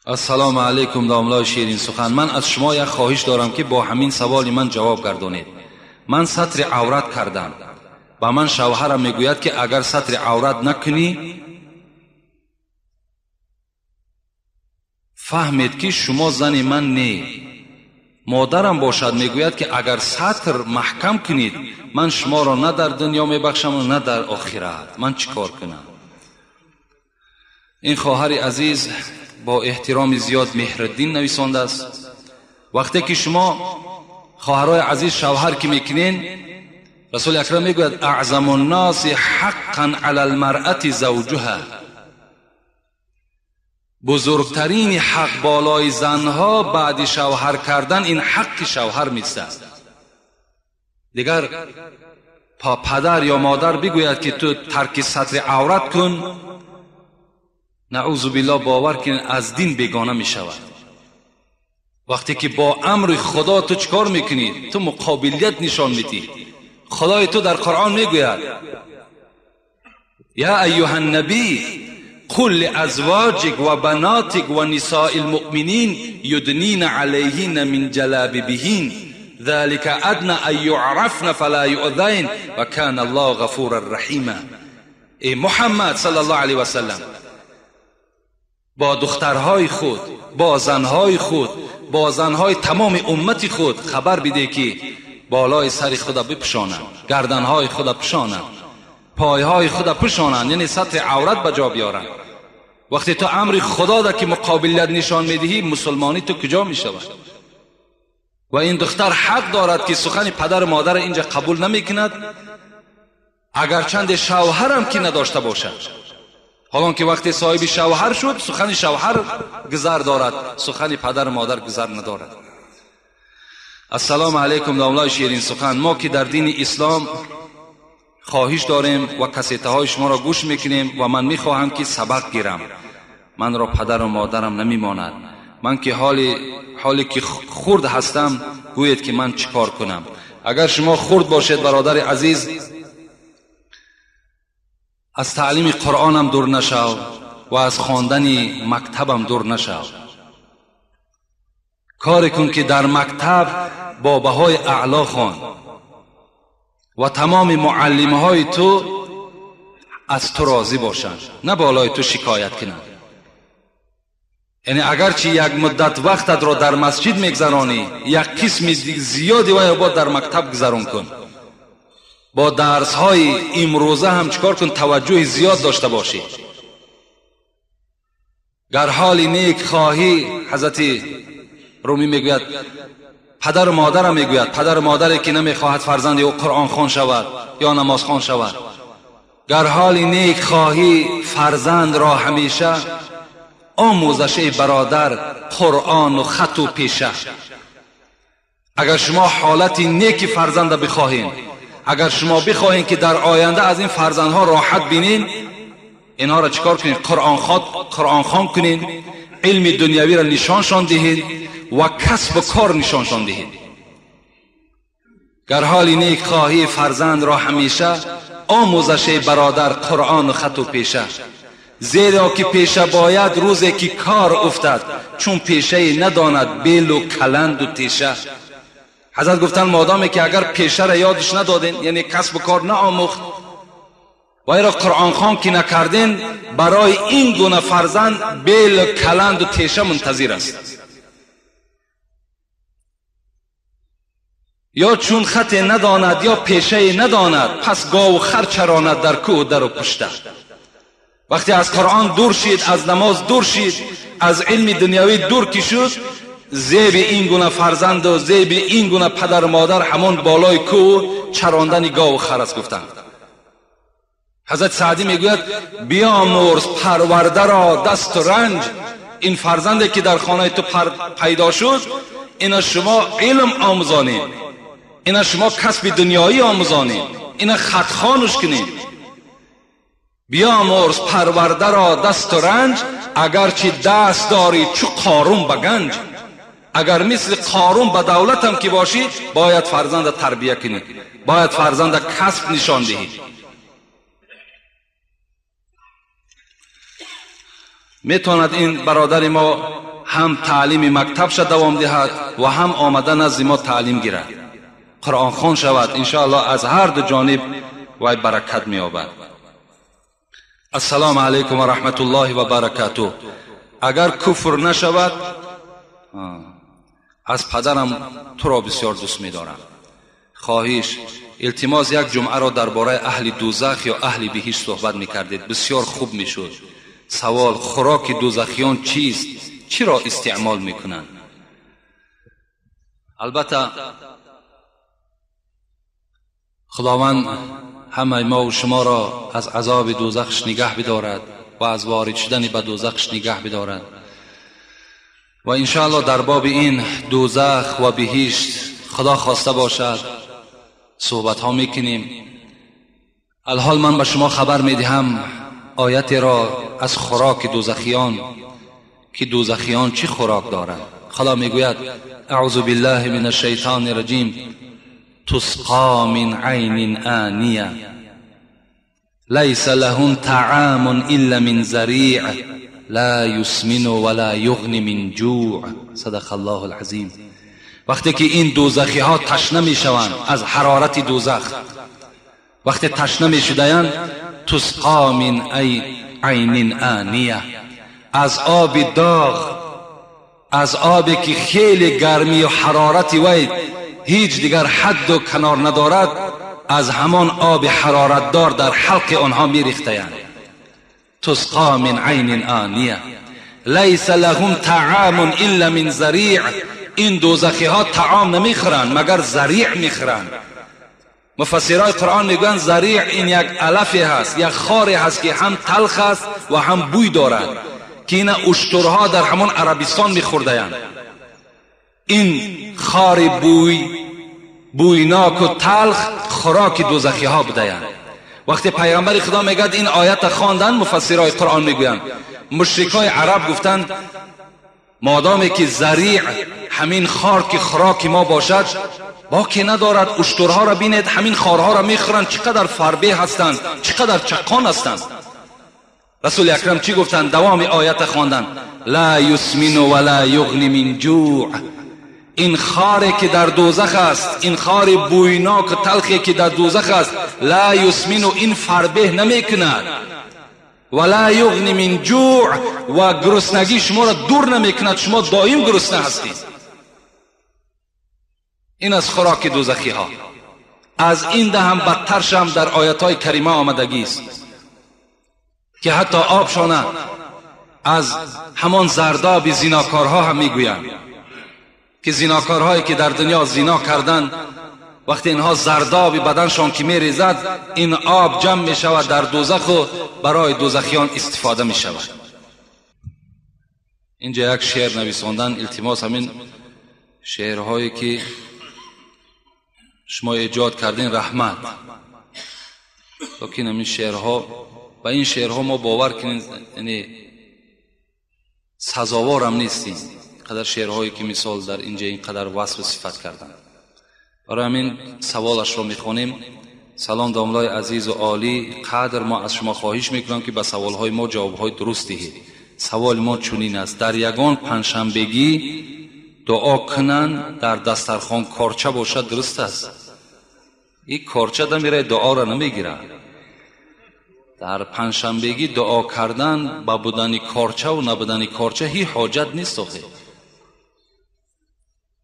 Ассалому алайкум, домлаи ширин сухан. Ман аз шумо як хоҳиш дорам, ки бо ҳамин саволи ман ҷавоб гардонед. Ман сатри аврат кардам. Ба ман шавҳарам мегӯяд, ки агар сатри аврат накунӣ, фаҳмед, ки шумо зани ман не. Модарам бошад мегӯяд, ки агар сатр маҳкам кунед, ман шуморо на дар дунё мебахшам, на дар охират. Ман чӣ кор кунам? Ин хоҳари азиз бо эҳтироми зиёд Меҳриддин нависондааст. Вақте ки шумо хоҳарои азиз шавҳар ки мекунен, Расули Акрам мегӯяд: аъзаму нноси ҳаққан ала лмаръати завҷуҳа. Бузургтарини ҳақ болои занҳо баъди шавҳар кардан ин ҳаққи шавҳар мистад. Дигар падар ё модар бигӯяд, ки ту тарки сатри аврат кун, наъузу биллоҳ, бовар кун, аз дин бегона мешавад. Вақте ки бо амри Худо ту чӣ кор мекунӣ, ту муқобилият нишон медиҳӣ. Худои ту дар Қуръон мегӯяд: я айюҳа ннабӣ قل لأزواجك وبناتك ونساء المؤمنين يدنين عليهن من جلابيبهن ذلك أدنى أن يعرفن فلا يؤذين وكان الله غفورا رحيما. ای محمد صلی الله علیه و سلم، با دخترهای خود، با زنهای خود، با زنهای تمام امت خود خبر بده که بالای سر خود بپوشانند، گردنهای خود پوشانند، پایهای خود پوشانند، یعنی سطر عورت به جا بیارند. وقتی تو امر خدا ده که مقابلیت نشان میدهی، مسلمانی تو کجا میشود؟ و این دختر حق دارد که سخن پدر و مادر اینجا قبول نمیکند، اگرچند شوهرم که نداشته باشد. حالان که وقتی صاحب شوهر شد، سخن شوهر گذر دارد، سخن پدر و مادر گذر ندارد. السلام علیکم داملای شیرین سخن. ما که در دین اسلام خواهش داریم و کسیته شما را گوش میکنیم و من میخواهم که سبق گیرم. من را پدر و مادرم نمیماند. من که حالی که خرد هستم، گویید که من چیکار کنم؟ اگر شما خرد باشید برادر عزیز، از تعلیم قرآنم دور نشو و از خواندن مکتبم دور نشو. کار کن که در مکتب با بهای اعلا خوان و تمام معلمهای تو از تو راضی باشند، نه بالای تو شکایت کنند. یعنی اگرچه یک مدت وقتت را در مسجد میگذرانی، یک قسم زیادی وای باید در مکتب گذران کن. با درس های امروزه هم چکار کن، توجه زیاد داشته باشی. گر حال نیک خواهی، حضرت رومی میگوید، پدر و مادرم میگوید، پدر و مادری که نمیخواهد فرزند او قرآن خوان شود یا نماز خوان شود، گر حال نیک خواهی فرزند را همیشه آموزش برادر قرآن و خط و پیشه. اگر شما حالت نیک فرزند بخواهین، اگر شما بخواهین که در آینده از این فرزندها راحت بینین، اینها را چیکار کنین؟ قرآن خوان کنین، علم دنیوی را نشانشان دهین و کسب و کار نشانشان دهین. گر حال نیک خواهی فرزند را همیشه آموزش برادر قرآن و خط و پیشه. زیرا که پیشه باید روزی که کار افتد، چون پیشه نداند بیل و کلند و تیشه. حضرت گفتن مادامی که اگر پیشه را یادش ندادین، یعنی کسب و کار نآموخت و ایرا قرآن خوان که نکردین، برای این گونه فرزند بیل و کلند و تیشه منتظر است. یا چون خط نداند یا پیشه نداند، پس گاو و خر چراند در کوه در و پشته. وقتی از قرآن دور شید، از نماز دور شید، از علم دنیوی دور که شد، زیب این گونه فرزند و زیب این گونه پدر و مادر همون بالای کوه چراندن گاو و خر است. گفتند حضرت سعدی میگوید بیامرز پرورده را دست و رنج. این فرزندی که در خانه تو پیدا شد، اینا شما علم آموزانید، اینا شما کسب دنیایی آموزانید، اینا خط خوانش کنید. بیامرز پرورده را دست و رنج، اگرچه دست داری چو قارون به گنج. اگر مثل قارون به دولت هم که باشی، باید فرزند تربیه کنی، باید فرزند کسب نشان دهی. میتواند این برادر ما ҳам таълими мактабша давом диҳад ва ҳам омада назди мо таълим гирад, қуръонхон шавад. Иншоаллоҳ аз ҳар ду ҷониб вай баракат меёбад. Ассалому алайкум ва раҳматуллоҳи ва баракатуҳ. Агар куфр нашавад, аз падарам туро бисёр дӯст медорам. Хоҳиш, илтимос, як ҷумъаро дар бораи аҳли дӯзах ё аҳли биҳишт суҳбат мекардед, бисёр хуб мешуд. Савол: хӯроки дӯзахиён чист? Чиро истеъмол мекунанд? Албатта худованд ҳамаи мо шуморо аз азоби дӯзахш нигаҳ бидорад ва аз ворид шудани ба дӯзахш нигаҳ бидорад. Ва иншоаллоҳ дар боби ин дӯзах ва биҳишт худо хоста бошад суҳбатҳо мекунем. Алҳол ман ба шумо хабар медиҳам оятеро аз хӯроки дӯзахиён, ки дӯзахиён чӣ хӯрок доранд. Худо мегӯяд: аъузу биллаҳи мин ашшайтони раҷим, تسقى من عين آنية ليس لهم طعام إلا من زريع لا يسمن ولا يغني من جوع. صدق الله العظيم. وقتی که این دوزخی ها تشنه می شوند از حرارت دوزخ، وقتی تشنه می شدند، تسقى من عین آنیه، از آب داغ، از آبی که خیلی گرمی و حرارت وی هیچ دیگر حد و کنار ندارد، از همان آب حرارت دار در حلق آنها می ریختند. تسقى من عین آنیه لیس لهم طعام الا من زریع. این دوزخی ها طعام نمیخورند مگر زریع میخورند. مفسرای قرآن میگویند زریع این یک علفی هست، یک خاری هست که هم تلخ است و هم بوی دارد، که این اشترها در همان عربستان میخوردند. این خار بویناک و تلخ خوراک دوزخی ها بودند. وقتی پیغمبر خدا میگد این آیت خواندن، مفسرای قرآن میگویند مشرکای عرب گفتند مادامی که زریع همین خار که خوراک ما باشد باکی ندارد، اشترها را بینید همین خارها را میخورند، چقدر فربه هستند، چقدر چقان هستند. رسول اکرم چی گفتند؟ دوام آیت خواندن: لا یسمن ولا یغنی من جوع. این خاری که در دوزخ است، این خار بویناک و تلخی که در دوزخ است، لا یسمن، این فربه نمیکند، ولا یغنی من جوع، و گرسنگی شما را دور نمیکند، شما دائم گرسنه هستید. این از خوراک دوزخی ها. از این ده هم بدترش هم در آیت های کریمه آمدگی است که حتی آبشانه از همان زرداب زیناکارها هم میگویند که زیناکارهایی که در دنیا زینا کردند، وقتی اینها زرداب بدنشان که میریزد، این آب جمع میشود در دوزخ و برای دوزخیان استفاده میشود. اینجا یک شعر نویساندن، التماس همین شعرهایی که شما ایجاد کردین رحمت، لیکن همین شعرها، و این شعرها ما باور کنین یعنی سزاوار هم نیستیم. قدر شعرهایی که مثال در اینجا اینقدر وصف و صفت کردن. برای همین سوالش رو میخوانیم. سلام داملای عزیز و عالی قدر، ما از شما خواهش میکنم که به سوالهای ما جوابهای درست دهید. سوال ما چنین است: در یگان پنجشنبگی دعا کنند در دسترخوان کارچه باشد درست است؟ این کارچه دمیره دعا را نمیگیره. در پنجشنبگی دعا کردن با بودن کارچه و نبودن کارچه هیچ حاجت نیست. آخه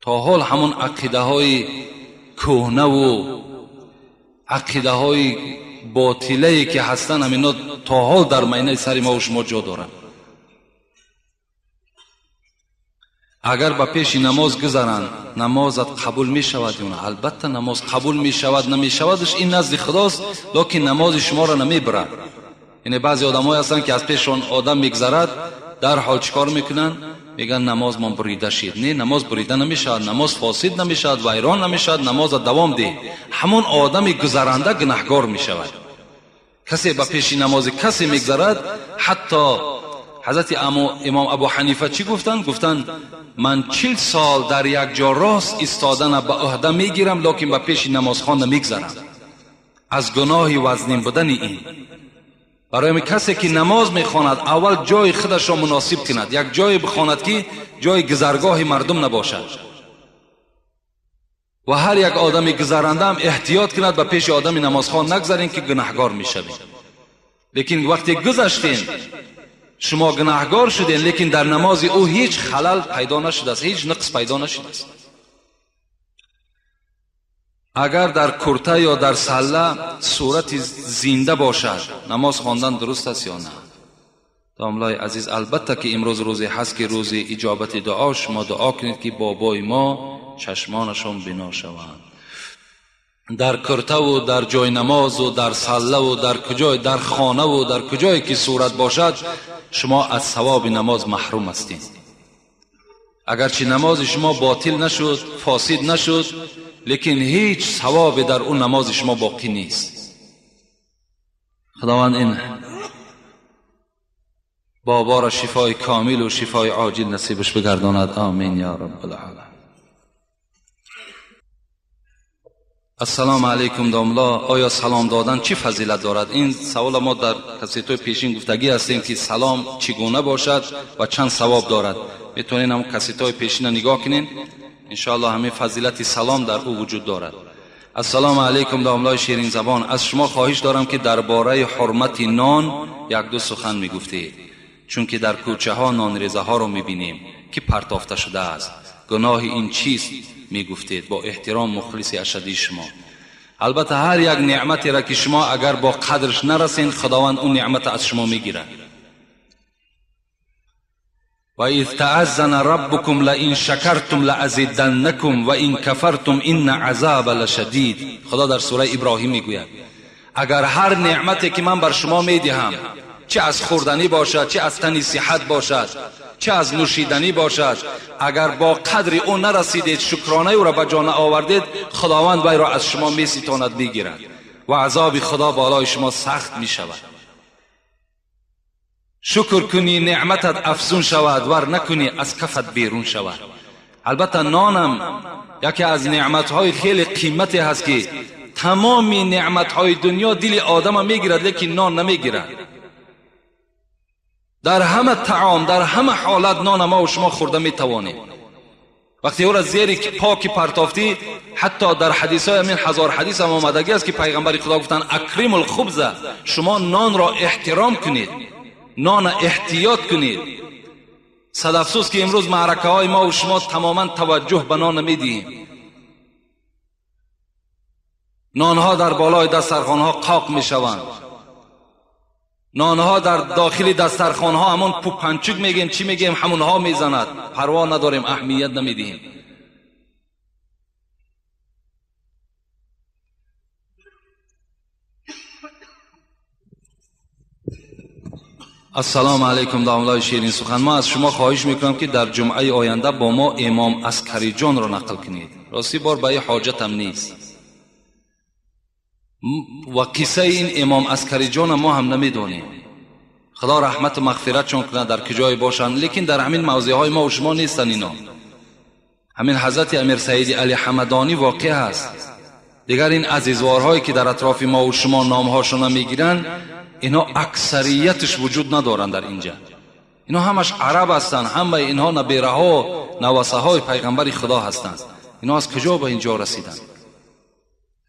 تا حال همون عقیده های کهنه و عقیده های باطله که هستن همینا تا حال در مینه سر ما و شما جا دارن. اگر به پیش نماز گذرند نمازت قبول می شود یا نه؟ البته نماز قبول می شود نمی شودش این نزد خداست، لیکن نماز شما را نمی برد. یعنی بعضی آدمایی هستن که از پیششان آدم میگذرد در حال چیکار میکنن؟ میگن نماز من بریده شد. نه، نماز بریده نمیشود، نماز فاسد نمیشود، ویران نمیشود، نماز دوام ده. همون آدم گذرنده گناهگار میشود. کسی به پیش نماز کسی میگذرد، حتی حضرت امام ابو حنیفه چی گفتن؟ گفتن من 40 سال در یک جا راست ایستادن به عهده میگیرم، لیکن به پیش نمازخوان نمیگذرم، از گناه وزنین بودن این. Барои касе ки намоз мехонад, аввал ҷои худашро муносиб кунад, як ҷое бихонад ки ҷои гузаргоҳи мардум набошад. Ва ҳар як одами гузаранда ҳам эҳтиёт кунад, ба пеши одами намозхон нагзарем ки гунаҳгор мешавем. Лекин вақте гузаштем, шумо гунаҳгор шудем, лекин дар намози ӯ ҳеҷ халал пайдо нашудааст, ҳеҷ нуқс пайдо нашудааст. Агар дар курта ё дар салла сурати зинда бошад, намоз хондан дуруст аст ё на? Домлаи азиз, албатта ки имрӯз рӯзе ҳаст ки рӯзи иҷобати дуо, шумо дуо кунед ки бобои мо чашмонашон бино шаванд. Дар куртаву дар ҷои намозу дар саллаву дар куҷой, дар хонаву дар куҷое ки сурат бошад, шумо аз савоби намоз маҳрум ҳастед. Агарчи намози шумо ботил нашуд, фосид нашуд, лекин ҳеҷ савобе дар он намози шумо боқӣ нест. Худованд ин боборо шифои комилу шифои оҷил насибаш бигардонад. Амин ё раббал оламин. Ассалому алайкум домла, оё салом додан чӣ фазилат дорад? Ин савол мо дар кассетҳои пешин гуфтагӣ ҳастем ки салом чӣ гуна бошад ва чанд савоб дорад. Метавонед ҳам кассетҳои пешина нигоҳ кунед, иншоаллоҳ ҳамин фазилати салом дар ӯ вуҷуд дорад. Ассалому алайкум домлаи ширинзабон, аз шумо хоҳиш дорам ки дар бораи ҳурмати нон як-ду сухан мегуфтед, чунки дар кӯчаҳо нонрезаҳоро мебинем ки партофта шудааст. Гуноҳи ин чист мегуфтед? Бо эҳтиром, мухлиси ашадии шумо. Албатта ҳар як неъматеро ки шумо агар бо қадрш нарасед, худованд он неъмата аз шумо мегирад. Ва из тааззана раббукум лаин шакартум лаазиданнакум ва ин кафартум инна азаба лашадид. Худо дар сураи Иброҳим мегӯяд: агар ҳар неъмате ки ман бар шумо медиҳам, чӣ аз хӯрданӣ бошад, чӣ аз тани сиҳат бошад, чӣ аз нӯшиданӣ бошад, агар бо қадри ӯ нарасидед, шукронаи ӯро ба ҷо наовардед, худованд вайро аз шумо меситонад, мегирад ва азоби худо болои шумо сахт мешавад. Шукр кунӣ, неъматат афзун шавад, вар накунӣ, аз кафат берун шавад. Албатта нонам яке аз неъматҳои хеле қимате ҳаст ки тамоми неъматҳои дунё дили одама мегирад, лекин нон намегирад. Дар ҳама таом, дар ҳама ҳолат нон мо ва шумо хӯрда метавонем. Вақте ӯро зери поки партофтӣ, ҳатто дар ҳадисҳои ҳамин ҳазор ҳадис ҳам омадагӣ аст ки пайғамбари худо гуфтанд: акримул хубза, шумо нонро эҳтиром кунед, нона эҳтиёт кунед. Сад афсӯс ки имрӯз маъракаҳои мо ва шумо тамоман таваҷҷӯҳ ба нон намедиҳем. Нонҳо дар болои дастархонҳо қоқ мешаванд, нонҳо дар дохили дастархонҳо ҳамон пупанчук мегӯем, чӣ мегӯем, ҳамонҳо мезанад. Парво надорем, аҳамият намедиҳем. Ассалому алайкум домлаи ширин сухан, ман аз шумо хоҳиш мекунам ки дар ҷумъаи оянда бо мо имом Аскариҷонро нақл кунед. Рости бор ба ин ҳоҷатам нест ва қиссаи ин имом Аскариҷонро мо ҳам намедонем. Худо раҳмату мағфиратшон кунад, дар куҷое бошанд, лекин дар ҳамин мавзеъҳои мо ва шумо нестанд ино. Ҳамин ҳазрати Амир Саиди Али Ҳамадонӣ воқеъ ҳаст. Дигар ин азизворҳое ки дар атрофи мо ва шумо номҳошонро мегиранд, инҳо аксариятш вуҷуд надоранд дар инҷа. Инҳо ҳамаш араб ҳастанд, ҳамаи инҳо набераҳо, навасаҳои пайғамбари худо ҳастанд. Инҳо аз куҷо ба инҷо расиданд?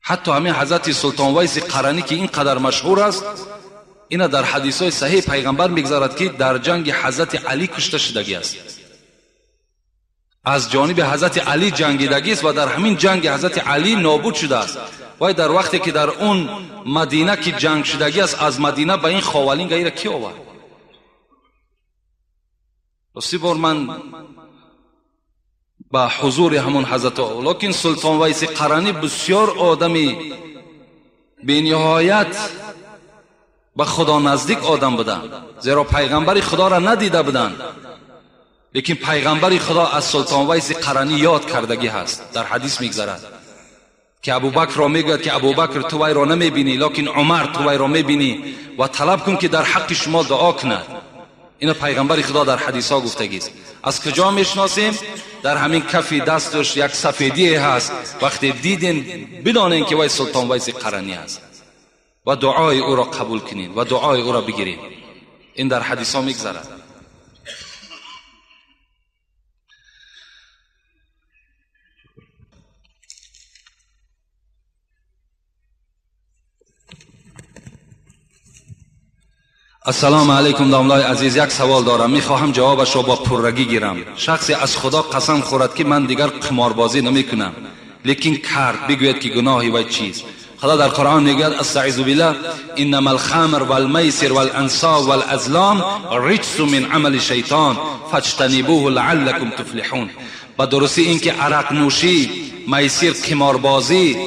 Ҳатто ҳамин ҳазрати Султон Вайси Қаранӣ ки ин қадар машҳур аст, ина дар ҳадисҳои саҳеҳ пайғамбар мегузарад ки дар ҷанги ҳазрати Алӣ кушта шудагӣ аст. Аз ҷониби ҳазрати Алӣ ҷангидагист ва дар ҳамин ҷанги ҳазрати Алӣ нобуд шудааст. Вай дар вақте ки дар он Мадина ки ҷанг шудагӣ аст, аз Мадина ба ин Ховалинга ира кӣ овард? Рости бор ман ба ҳузури ҳамон ҳазрат, лекин Султон Вайси Қаранӣ бисёр одами бениҳоят ба худо наздик одам буданд, зеро пайғамбари худоро надида буданд, лекин пайғамбари худо аз Султон Вайси Қаранӣ ёд кардагӣ ҳаст. Дар ҳадис мегзарад ки Абубакрро мегӯяд ки Абубакр, ту вайро намебинӣ, лекин Умар ту вайро мебинӣ ва талаб кун ки дар ҳаққи шумо дуо кунад. Ино пайғамбари худо дар ҳадисҳо гуфтагист. Аз куҷо мешиносем? Дар ҳамин кафи дасташ як сафедие ҳаст, вақте дидем бидонем ки вай Султон Вайси Қаранӣ аст. و دعای او را قبول کنین و دعای او را بگیرین. این در حدیث ها میگذرد. السلام علیکم داملای عزیز، یک سوال دارم، میخواهم جوابش را با پررگی گیرم. شخصی از خدا قسم خورد که من دیگر قماربازی نمیکنم، لیکن کرد، بگوید که گناهی و چیز. خدا در قرآن میگوید استعیذ بالله انما الخمر والمیسر والانصاب والازلام رجس من عمل شیطان فاجتنبوه لعلکم تفلحون. با درستی اینکه عرق نوشی، میسر، قماربازی،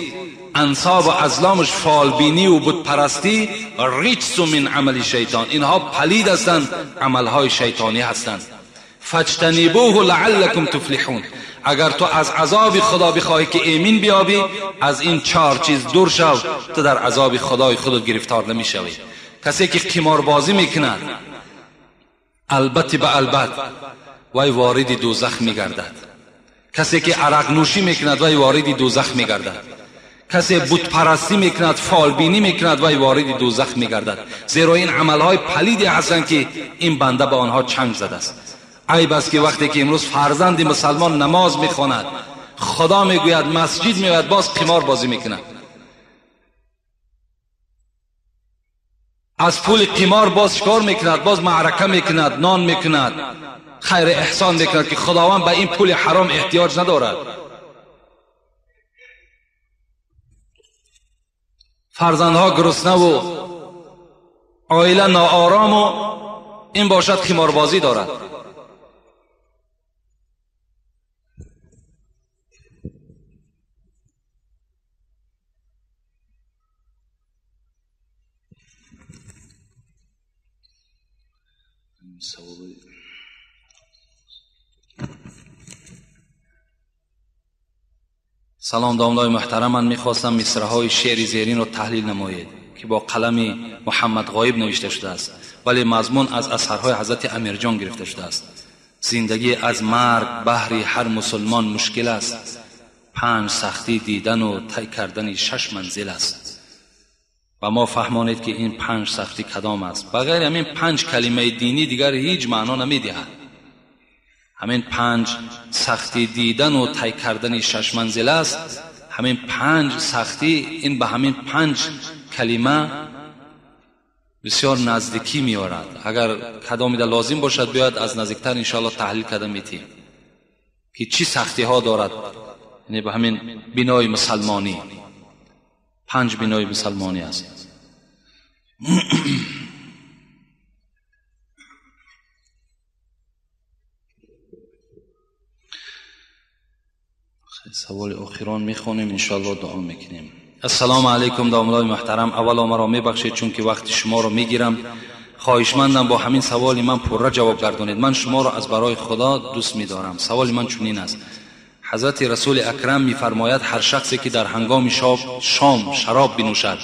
انصاب و ازلامش، فالبینی و بت پرستی، رجس من عمل شیطان، اینها پلید هستند، عملهای شیطانی هستند. فاجتنبوه لعلکم تفلحون. اگر تو از عذاب خدا بخواهی که ایمین بیابی، از این چهار چیز دور شو، تو در عذاب خدای خودت گرفتار نمیشوی. کسی که قماربازی میکند البته به البت وی وارد دوزخ میگردد. کسی که عرق نوشی میکند وی وارد دوزخ میگردد. کسی بت پرستی میکند، فالبینی میکند وی وارد دوزخ میگردد. زیرا این عملهای پلیدی هستند که این بنده به آنها چنگ زده است. عیب است که وقتی که امروز فرزند مسلمان نماز میخواند، خدا میگوید مسجد میآید، باز قمار بازی میکند، از پول قمار باز شکار میکند، باز معرکه میکند، نان میکند، خیر احسان میکند که خداوند به این پول حرام احتیاج ندارد. فرزندها گرسنه و عائله ناآرام و این باشد قماربازی دارد. سلام داملای محترم، من میخواستم مصرع‌های شعر زیرین را تحلیل نمایید که با قلم محمد غایب نوشته شده است، ولی مضمون از اثرهای حضرت امیرجان گرفته شده است. زندگی از مرگ بهر هر مسلمان مشکل است، 5 سختی دیدن و طی کردن 6 منزل است. و ما فهمانید که این 5 سختی کدام است. بغیر همین 5 کلمه دینی دیگر هیچ معنا نمیدهد. همین 5 سختی دیدن و طی کردن 6 منزل است. همین 5 سختی، این به همین 5 کلمه بسیار نزدیکی میارد. اگر کدامی در لازم باشد بیاید از نزدیکتر انشاءالله تحلیل کرده میتیم که چی سختی ها دارد. یعنی به همین بنای مسلمانی، 5 بنای مسلمانی است. سوال اخیران میخونیم انشاءالله، دعا میکنیم. السلام علیکم داملای محترم، اولا مرا میبخشید چون که وقت شما رو میگیرم. خواهشمندم با همین سوال من پرره جواب گردانید. من شما را از برای خدا دوست میدارم. سوال من چنین است: حضرت رسول اکرم میفرماید هر شخصی که در هنگام شام شراب بنوشد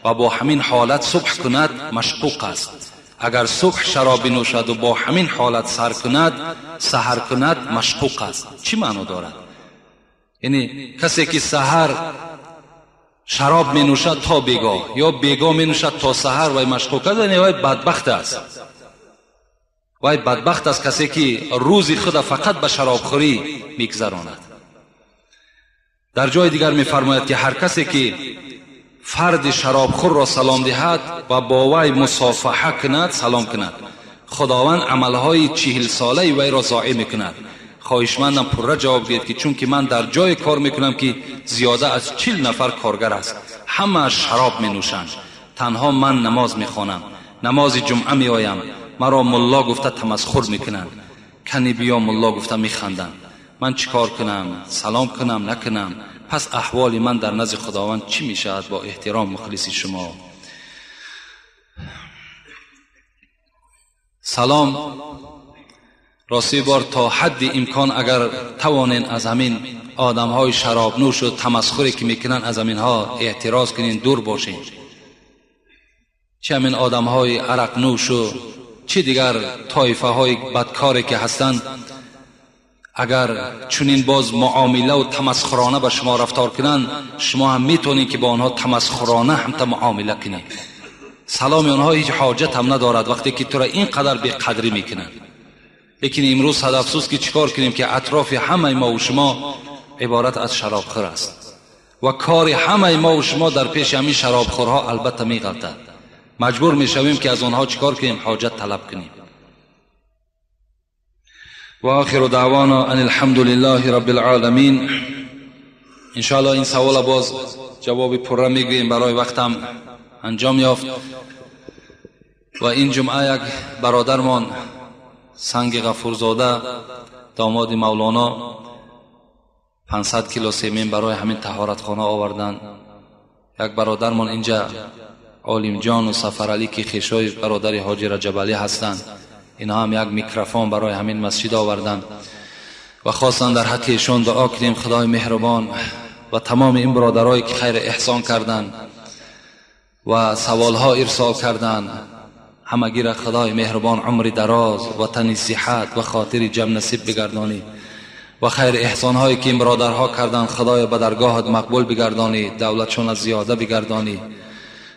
و با همین حالت صبح کند مشقوق است. اگر صبح شراب بنوشد و با همین حالت سحر کند مشقوق است. چی معنا دارد؟ یعنی کسی که سحر شراب می نوشد تا بیگاه یا بیگاه می نوشد تا سحر وی مشقوق است، یعنی وی بدبخت است. وی بدبخت است کسی که روزی خود فقط به شرابخوری میگذراند. در جای دیگر میفرماید که هر کسی که فرد شرابخور را سلام دهد و با وی مصافحه کند، سلام کند، خداوند عملهای 40 ساله وی را ضایع میکند. خواهشمندم پرره جواب دهید که چون که من در جای کار میکنم که زیاده از 40 نفر کارگر است، همه شراب می نوشند، تنها من نماز میخوانم، نماز جمعه می آیم، مرا ملا گفته تمسخر میکنند، کنی بیا ملا گفته میخندند. من چیکار کنم؟ سلام کنم نکنم؟ پس احوال من در نزد خداوند چی میشود؟ با احترام مخلص شما. سلام راستی بار تا حد امکان اگر توانین از همین آدم های شراب نوش و تمسخری که میکنن از همین ها اعتراض کنین، دور باشین. چه همین آدم های عرق نوش و چه دیگر طایفه های بدکاری که هستند، اگر چنین باز معامله و تمسخرانه با شما رفتار کنند، شما هم میتونید که با آنها تمسخرانه هم تا معامله کنید. سلام آنها هیچ حاجت هم ندارد وقتی که تو را اینقدر بی قدری میکنند. لیکن امروز صد افسوس که چیکار کنیم که اطراف همه ما و شما عبارت از شرابخور است و کار همه ما و شما در پیش همین شرابخورها البته میغلطد. مجبور میشویم که از آنها چیکار کنیم؟ حاجت طلب کنیم. و آخر دعوانا ان الحمد لله رب العالمین. انشاءالله این سوال باز جواب پره میگوییم، برای وقتم انجام یافت. و این جمعه یک برادرمان سنگ غفورزاده داماد مولانا 500 کیلو سیمین برای همین طهارتخانه آوردن. یک برادرمان اینجا عالم جان و سفرعلی که خیشای برادر حاجی رجب علی هستند، اینا هم یک میکروفون برای همین مسجد آوردن و خواستن در حق ایشون دعا کنیم. خدای مهربان و تمام این برادرایی که خیر احسان کردند و سوالها ارسال کردند، همگی را خدای مهربان عمر دراز و تن صحت و خاطر جمع نصیب بگردانی و خیر احسان هایی که این برادرها کردند خدای به درگاهت مقبول بگردانی، دولتشون از زیاده بگردانی،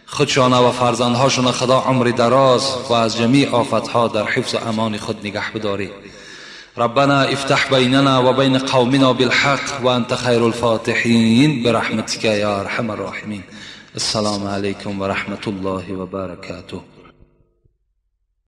خودشان و فرزندهاشون خدا عمر دراز و از جمیع آفتها در حفظ و امان خود نگه بداری. ربنا افتح بیننا و بین قومنا بالحق و انت خیر الفاتحین برحمتک یا ارحم الراحمین. السلام علیکم و رحمت الله و برکاته.